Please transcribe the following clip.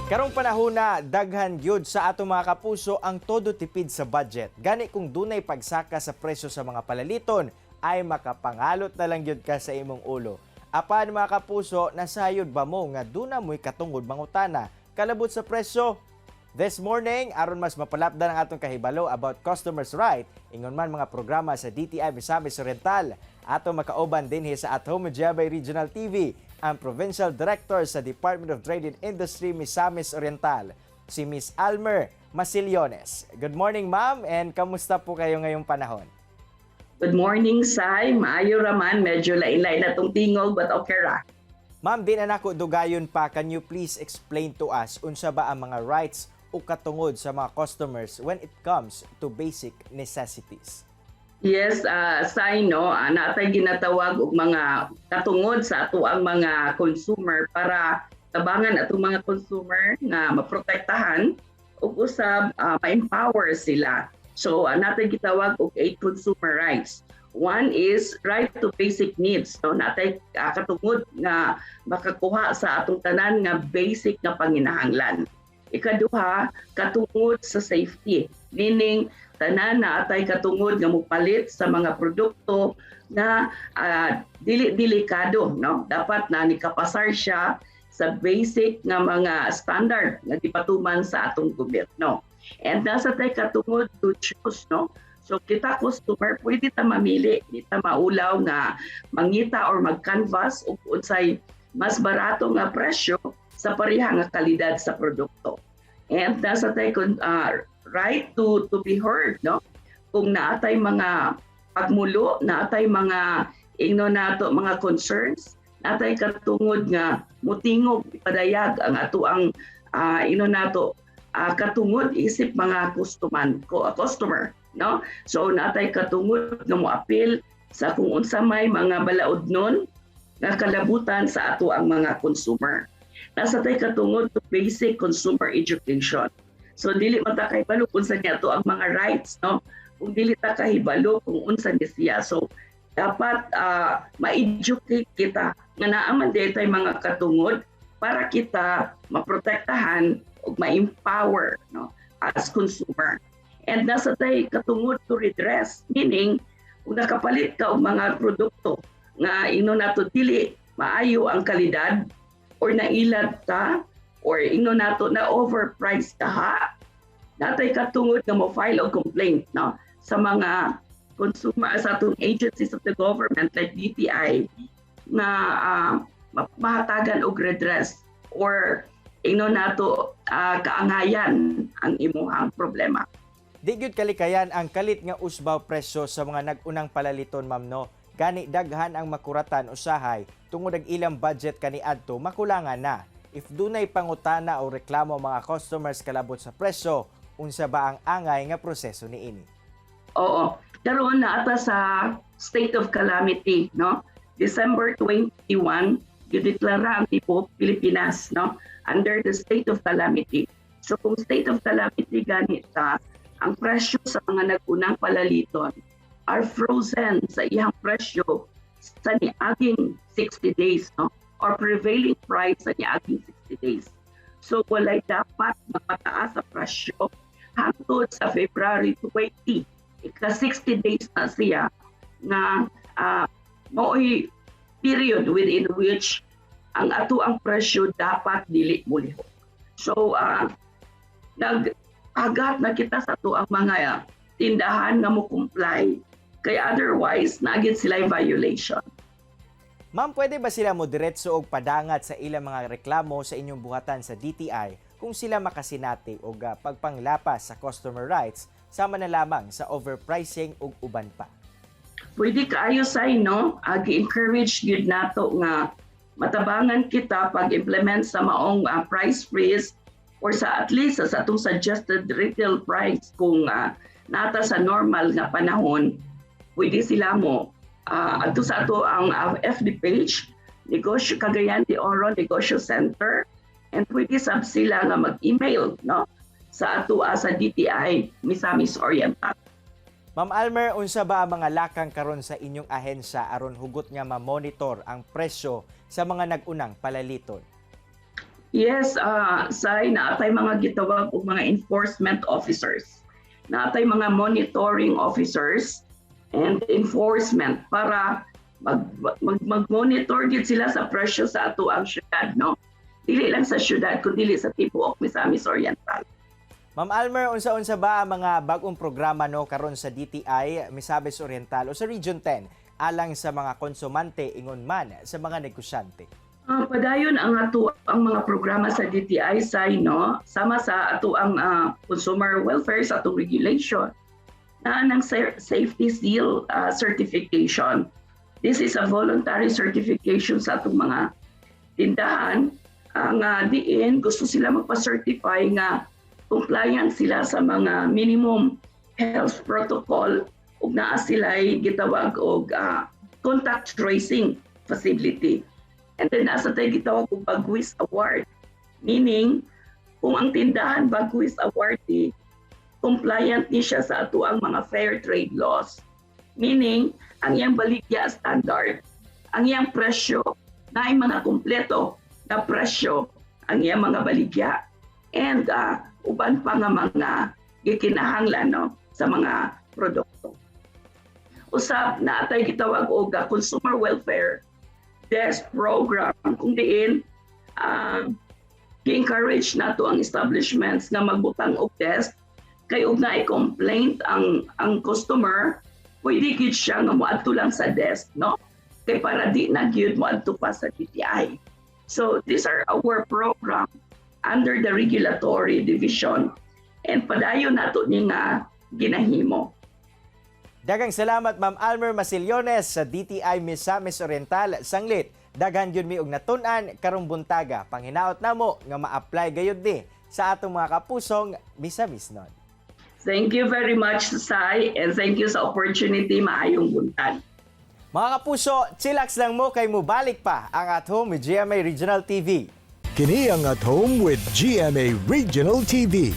Karong panahon na daghan gyud sa ato mga kapuso ang todo tipid sa budget. Gani kung dunay pagsaka sa presyo sa mga palaliton ay makapangalot na lang gyud ka sa imong ulo. Apan, mga kapuso, nasayod ba mo nga duna mo'y katungod mangutana kalabot sa presyo? This morning, aron mas mapalapdan ang atong kahibalo about customers' right, ingon man mga programa sa DTI Misamis Oriental, ato makauban dinhi sa At Home with Jebay Regional TV, ang Provincial Director sa Department of Trade and Industry Misamis Oriental, si Miss Almer Masiliones. Good morning, ma'am, and kamusta po kayo ngayong panahon? Good morning, Sai. Maayo raman. Medyo lain-lain na tong tingog, but okay ra. Ma'am, di na nako dugayon pa, can you please explain to us unsa ba ang mga rights o katungod sa mga customers when it comes to basic necessities? Yes, Sai, no, natay ginatawag og mga katungod sa ato ang mga consumer para tabangan atong mga consumer nga maprotektahan ug usab ma-empower sila. So, natay gitawag og eight consumer rights. One is right to basic needs, no? Natay katungod nga makakuha sa atong tanan nga basic nga panginahanglan. Ikaduha, katungod sa safety, meaning tanan na atay katungod nga mopalit sa mga produkto nga dili delikado, no? Dapat na nikapasar siya sa basic nga mga standard nga gipatuman sa atong gobyerno. And nasa tay katungod to choose, no? So kita customer, pwede ta mamili, di ta maulaw nga mangita or mag-canvas og unsay mas barato nga presyo sa pareha nga kalidad sa produkto. And nasa tay right to be heard, no? Kung naatay mga pagmulo, naatay mga ingno nato mga concerns, natay katungod nga mutingog, ipadayag ang ato ang ino nato katungod isip mga customer, no? So natay katungod nga moapil sa kung unsa may mga balaodnon nga kalabutan sa ato ang mga consumer. Nasa tay katungod to basic consumer education. So dili man ta kahibalo kung unsa niya to ang mga rights, no? Kung dili ta kahibalo kung unsa ni siya. So dapat ma-educate kita nga naa man diay mga katungod para kita maprotektahan ug ma-empower, no, as consumer. And nasa tay katungod to redress, meaning kung nakapalit ka og mga produkto nga ino nato dili maayo ang kalidad or nailad ka or ino nato na overpriced ka ha, natay katungod nga mo file og complaint, no, sa mga consumer, sa atong agencies of the government like DTI nga mahatagan og redress or ino nato kaangayan ang imuhang problema. Di gyud kalikayan ang kalit nga usbaw presyo sa mga nag-unang palaliton, ma'am, no. Gani daghan ang makuratan usahay tungod ang ilang budget kaniadto makulangan na. If dunay pangutana o reklamo ang mga customers kalabot sa presyo, unsa ba ang angay nga proseso niini? Oo. Karon na ata sa state of calamity, no? December 21, gideklara ang tibuok Pilipinas, no, under the state of calamity. So kung state of calamity gani ta, ang presyo sa mga nag-unang palaliton are frozen sa iyang presyo sa niaging 60 days, no, or prevailing price sa niaging 60 days. So walay dapat mapataas sa presyo hangtod sa February 20. Ika 60 days na siya nga mao'y period within which ang ato ang presyo dapat dili mulihok. So nag-agat na kita sa ato ang mga tindahan nga mo comply kay otherwise naa gyud sila violation. Ma'am, pwede ba sila mo diretso og padangat sa ilang mga reklamo sa inyong buhatan sa DTI kung sila makasinati og pagpanglapas sa customer rights sama na lamang sa overpricing ug uban pa? Pwede kaayo, say, no? Gi-encourage gyud nato nga matabangan kita pag-implement sa maong price freeze or sa at least sa atong suggested retail price. Kung nata sa normal nga panahon, pwede sila mo adto sa ato ang FB page, Negosyo Cagayan de Oro Negosyo Center, and pwede sab sila nga mag-email, no, sa ato sa DTI Misamis Oriental. Ma'am Almer, unsa ba ang mga lakang karon sa inyong ahensya aron hugot nga ma-monitor ang presyo sa mga nag-unang palaliton? Yes, say naa tay mga gitawag og mga enforcement officers. Naa tay mga monitoring officers and enforcement para mag mag-monitor gid sila sa presyo sa ato ang syudad, no? Dili lang sa syudad kundi sa tibuok Misamis Oriental. Ma'am Almer, unsa-unsa ba ang mga bagong programa, no, karon sa DTI Misamis Oriental o sa Region 10 alang sa mga konsumante ingon man sa mga negosyante? Padayon ang ato ang mga programa sa DTI say, no, sama sa ato ang consumer welfare, sa atong regulation na ng safety seal certification. This is a voluntary certification sa atong mga tindahan ang diin gusto sila magpa-certify nga compliant sila sa mga minimum health protocol ug naa sila gitawag og contact tracing facility. And then naa sa tay gitawag og Bagwis Award. Meaning, kung ang tindahan Bagwis Awardee, compliant ni siya sa ato ang mga fair trade laws. Meaning, ang iyang baligya standard, ang iyang presyo, na ay mga kumpleto na presyo ang iyang mga baligya. And uban pa nga mga gikinahanglan, no, sa mga produkto. Usab naa tay gitawag og consumer welfare desk program kung diin gi-encourage nato ang establishments nga magbutang og desk kay og naay complaint ang customer, pwede gyud siya nga moadto lang sa desk, no, kay para di na gyud moadto pa sa DTI. So these are our program under the regulatory division and padayon nato ni nga ginahimo. Daghang salamat, Ma'am Almer Masillones sa DTI Misamis Oriental. Sanglit, daghan gyud mi og natun-an karong buntaga. Panghinaot namo nga ma-apply gayud ni sa atong mga kapusong Misamisnon. Thank you very much, Sai, and thank you sa opportunity. Maayong buntag. Mga kapuso, chillax lang mo kay mubalik pa ang At Home with GMA Regional TV. Kini ang At Home with GMA Regional TV.